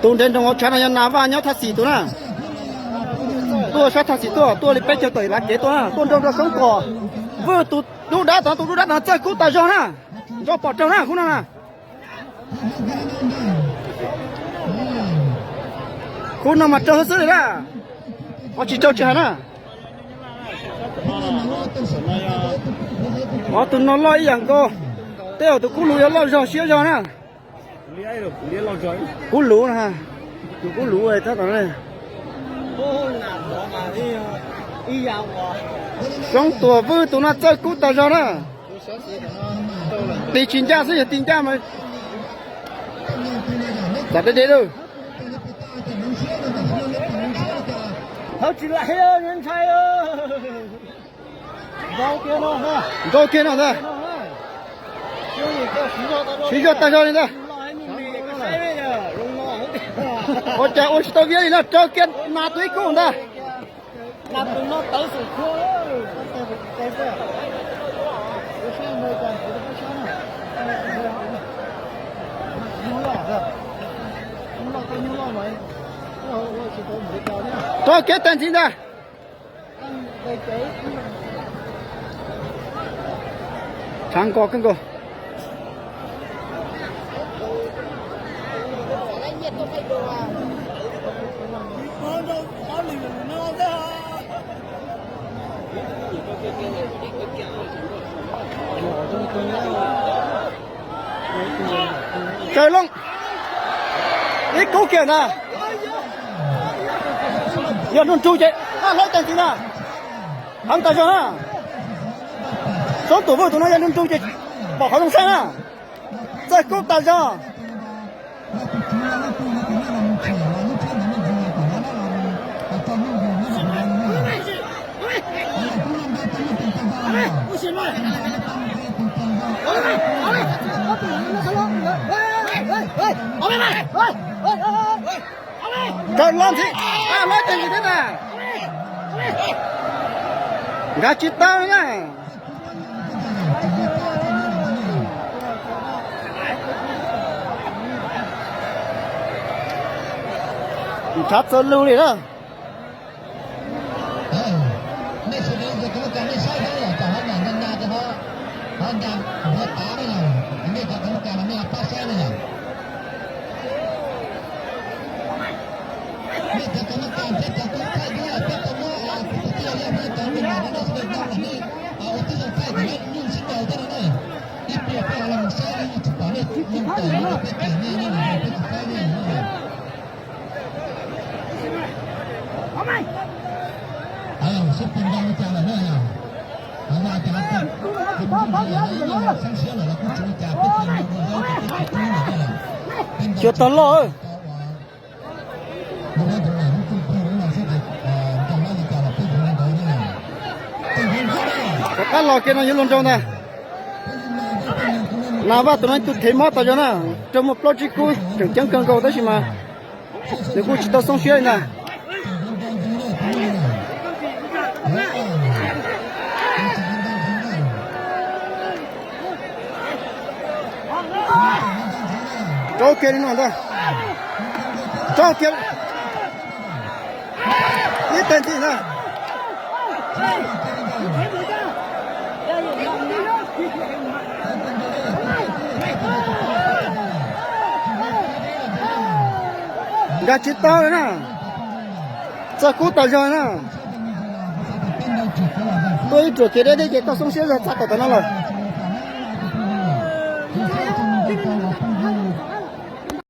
Tus nres nroos hauv tshav no yog Nas Vaj nyob thaj xis tus na. Tuaj sab thaj xis tuaj, tuaj li peb caug tawm lav kev tuaj na, tuaj nrog nrog Xyoob Tuam Vwj tus dub dab tom, tus dub dab tom txawj kub tas zog na. Nco pom raug na khub no na. Khub no mas raug xwb xwb li na. Qhov tsis raug tsis hais na. Qhov tus no loj ib yam nkaus. Tej zaum tus kub luv yuav loj zog siab zog na. Kub luv na, tus kub luv tab tom. Xyoob Tuam Vwj tus no txawj kub tas zog na. Tig tsis ncaj xwb, yog tig ncaj mas txav deb deb lawm. Nrau kiag no ntag. Siv zog tag zog li ntag. Ua cas ua tsis tau viab li no, rau kiag Nas tus ib kub ntag. Rau kiag tag ntxiv ntag. Tshav nkaus kawg nkaus. Kaw Looj ib kub kiag ntag. Yog nrug nrug ces hlawv tag ntxiv ntag. Heev tas zog na. Xyoob Tuam Vwj tus no yog nrug nrug ces pom qhov zoo saib na. Txawj kub tas zog. Kaw Looj thiab, Kaw Looj tag ntxiv thiab ntag. Nkag tsis tau li na. Ntshav txawv lug li na. Xyov tag loj. Rov qab los kiag no yuav luag nraug ntag. Nas Vaj tus no ib tug thev mob tas zog na, raug muaj plaub tsib kub tseem ceeb kawg nkaus tab sis mas nws kuj tsis tau xoob siab li ntag. Rau kiag li no ntag. Rau kiag ib teg ntxiv ntag. Nkag tsis tau li na. Txawj kub tas zog na. Tuaj ib ruam kev deb deb ces tau xoob siab zog txog tom no lawm.